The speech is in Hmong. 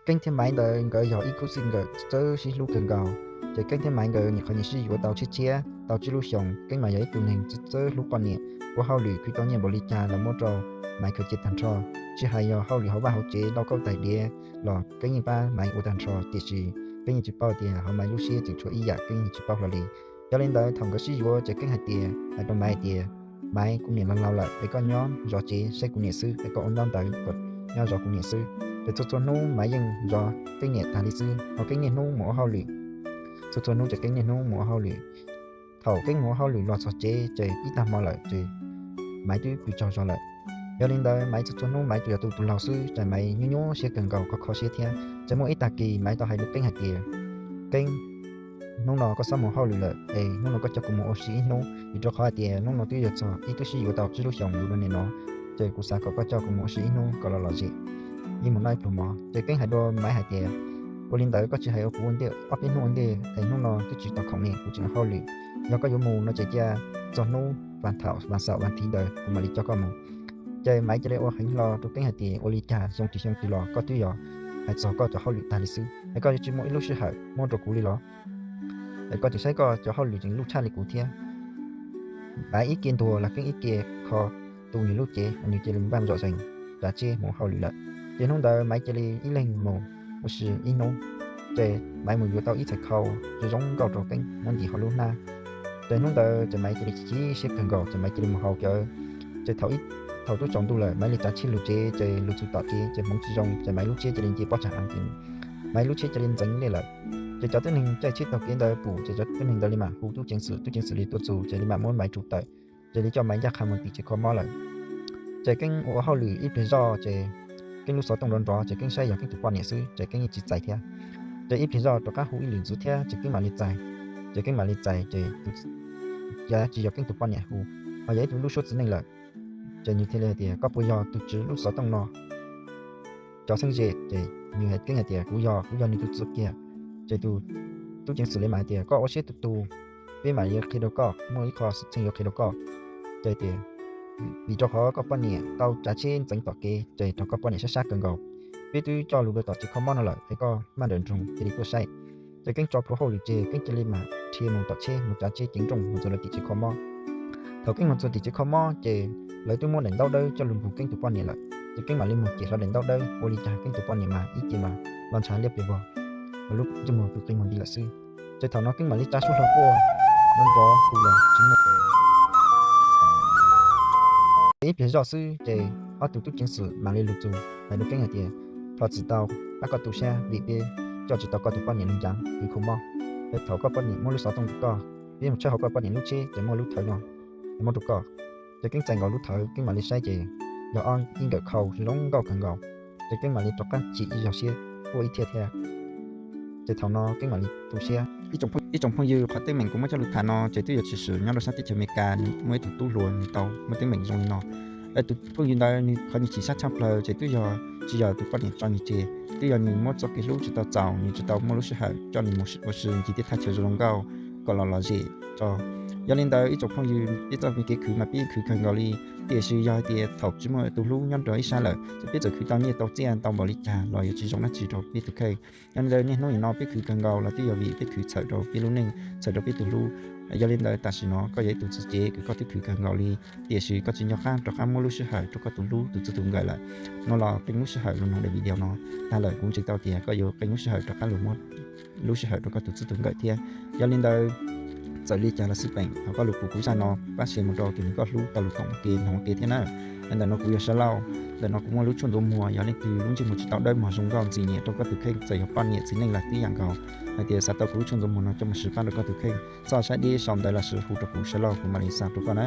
Keeb thiab Maiv ntawd nkawd yog ib khub xwm nkawm txawj sib hlub kawg nkaus. Ces Keeb thiab Maiv nkawd nyuam qhuav nyuam sib yuav tau tshiab tshiab, tau tsib lub xyoos. Keeb mas yog ib tug neeg txawj hlub poj niam, ua hauj lwm khwv tau nyiaj npaum li cas los muab rau Maiv khaws cia tag nrho. Tsis hais yog hauj lwm hauv vaj hauv tsev, lau kauj tais diav los Keeb yeej pab Maiv ua tag nrho, tiam sis Keeb yeej tsis paub tias hauv Maiv lub siab tseem tshuav ib yam Keeb yeej tsis paub hlo li. Yog li ntawd thaum nkawd sib yuav ces Keeb hais tias, hais rau Maiv hais tias, Maiv, kuv niam laus laus lawm es koj nyob zov tsev saib kuv niam xwb, es koj ua ntaub ntawv kom nyob zov kuv niam xwb. Ces txhua txhua hnub Maiv yeej zov Keeb niam tag li xwb, ho Keeb niaj hnub mus ua hauj lwm. Txhua txhua hnub ces Keeb niaj hnub mus ua hauj lwm. Thaum Keeb mus ua hauj lwm los txog tsev ces ib tag hmo lawm ces Maiv twb pw tsaug zog lawm. Yog li ntawd Maiv txhua txhua hnub Maiv tsuas yog tus laug xwb ces Maiv nyuaj nyuaj siab kawg nkaus, kho kho siab thiab. Ces muaj ib tag kis Maiv tau hais rau Keeb hais tias, Keeb, hnub no koj txhob mus hauj lwm lawm es hnub no koj coj kuv mus ua si ib hnub, vim rau qhov hais tias hnub no twb yog txog ib tug sib yuav tau tsib lub xyoos lub no ne no, ces kuv xav kom koj coj kuv mus ua si ib hnub kom los lom zem, ib mus noj ib pluag mov. Ces Keeb hais rau Maiv hais tias, Ua li ntawd koj tsis hais ua kuv ua ntej ob peb hnub ua ntej es hnub no twb tsis tau khoom ne, kuv tseem hauj lwm. Yog koj yuav mus no ces cia txog hnub vas thaum vas xaum vas thiv ntawd kuv mam li coj koj mus. Ces Maiv cia li ua heev hlo rau Keeb hais tias, Ua li cas xyoo twg xyoo twg los koj twb yog hais txog koj cov hauj lwm tag li xwb es koj yuav tsis muaj ib lub sij hawm muab rau kuv li los? Es koj tseem saib koj cov hauj lwm tseem luj tshaj li kuv thiab. Maiv ib ke ntuag los Keeb ib ke kho tu nws lub cev, nws cia li npaj zom zees tsav tsheb mus hauj lwm lawm. Ces hnub ntawd Maiv cia li ib leeg mus ua si ib hnub. Ces Maiv mus yuav tau ib txhais khau zoo zoo nkauj rau Keeb muab ntim hauv lub hnab. Ces hnub ntawd ces Maiv cia li chim siab kawg nkaus ces Maiv cia li mus haus cawv. Ces thaum ib, thaum twb tsaus ntuj lawm Maiv li tsav tsheb lug tsev, ces lug txug tom kev ces hmoov tsis zoo ces Maiv lub tsheb cia li nce pob tsag heev, Maiv lub tsheb cia li ntxeev liaj lawm. Ces cov tuab neeg caij tsheb taug kev ntawd pum ces cov tuab neeg ntawd li mam hu tub ceev xwm, tub ceev xwm li tuaj txug ces li mam muab Maiv tsuj tawm, ces li coj Maiv ncaj qha mus tim tsev kho mob lawm. Ces Keeb ua hauj lwm ib pliag zoj ces Keeb lub xov tooj nrov nrov ces Keeb saib yog Keeb tus poj niam xwb ces Keeb yeej tsis txais thiab. Ces ib pliag zoj rov qab hu ib lwm ntxiv thiab ces Keeb mam li txais. Ces Keeb mam li txais ces tus, tsis yog Keeb tus poj niam hu, ho yog ib tug lub suab txiv neej lawm. Ces nws thiaj li hais tias, Koj puas yog tus tswv lub xov tooj no cov txheeb ze? Ces nws hais Keeb hais tias, Kuv yog, kuv yog nws tus txwv kiag. Ces tus tub ceev xwm li mam hais tias, Koj ua siab tu tu, peb mam li qhia rau koj, muaj ib qho xwm txheej yuav qhia rau koj. Ces tias, Vim rau qhov koj poj niam tau tsav tsheb ntxeev tom kev ces rau koj poj niam sab sab kawg nkaus. Peb twb coj lug rau tom tsev kho mob no lawm es koj maj nrawm nroog cia li tuaj saib. Ces Keeb tso plhuav hauj lwm tseg, Keeb cia li mam dhia mus tom tsheb mus tsav tsheb ceev nrooj mus txog rau tim tsev kho mob. Thaum Keeb mus txog tim tsev kho mob ces lawv twb muab daim ntaub dawb coj lug npog Keeb tus poj niam lawm. Ces Keeb mam li mus cem hlo daim ntaub dawb, ua li cas Keeb tus poj niam mas ib ce mas los ntshav liab plias vog, lub ntsej muag pw qi muag nti lawm xwb. Ces thaum no Keeb mam li tsa suab hlo quaj, nrov nrov hu los tsis muaj. Ib pliag zoj xwb ces ob tug tub ceev xwm mam li lug txug hais rau Keeb hais tias, Thov txim tau, pab koj tu sab vim peb coj tsis tau koj tus poj niam lug ncav pw kho mob. Es thaum koj poj niam muab lub xov tooj rau koj, peb mus tshawb hauv koj poj niam lub tsheb ces muaj lub thawv no muab rau koj. Ces Keeb txais nkaus lub thawv, Keeb mam li saib ces yog ob ib nkawm khau zoo nkauj kawg nkaus. Ces Keeb mam li rov qab chim ib zaug siab quaj ib thiaj thiab. Ces thaum no Keeb mam li tu siab. Ib tsoom phooj ywg, qhov teeb meem kuv muab coj lug tham no ces twb yog tshwm sim nyob rau sab teb chaws Amelikas, nws muaj ib tug tub hluas nws tau muaj teeb meem zoo li no. Tus phooj ywg ntawd nws qhov nws chim siab tshaj plaws ces twb yog tsis yog tus poj niam tso nws tseg, twb yog nws muab txoj kev hlub tsis tau txaus, nws tsis tau muaj lub sij hawm coj nws mus ua si ncig tej thaj chaw zoo zoo nkauj kom los lom zem tso. Yog li ntawd ib tsoom phooj ywg, peb txoj me kev khwv mas peb khwv kawg nkaus li, tiam sis yog hais tias thaum tsis muaj tus hlub nyob rau ib sab lawm ces peb txawm khwv tau nyiaj tau txiaj ntau npaum li cas los yuav tsis zoo dab tsi rau peb tus kheej. Yog li ntawd niaj hnub nim no peb khwv kawg nkaus los twb yog vim peb khwv txhawm rau peb lub neej, txhawm rau peb tus hlub. Yog li ntawd tam sim no koj yog ib tug txiv tsev kws koj twb khwv kawg nkaus li, tiam sis koj tsis nco qab rov qab muab lub sij hawm rau koj tus hlub tus txij tus nkawm lawm. No los qee lub sij hawm lug noog daim video no tag lawm, kuv ntseeg tau tias koj yuav qee lub sij hawm rov qab lug muab lub sij hawm rau koj tus txij tus nkawm thiab. Yog li ntawd txawm li cas los xij peem thov koj lug pum kuv zaj no pab share mus rau tus neeg koj hlub tau lug koom ua ke noog ua ke thiab na. Ntawm no kuv yog Sawv Lauj, ntawm no kuv muaj lub tshuaj ntxuav muag, yog leej twg lub ntsej muag tsis tau dawb mog zoo nkauj ntxim nyiam rau koj tus kheej, txawm yog poj niam txiv neej los tib yam nkaus, hais tias xav tau kuv lub tshuaj ntxuav muag no coj mus siv pab rau koj tus kheej, txoj saib deb saum ntawd los sis hu rau kuv Sawv Lauj kuv mam li xa rau koj na.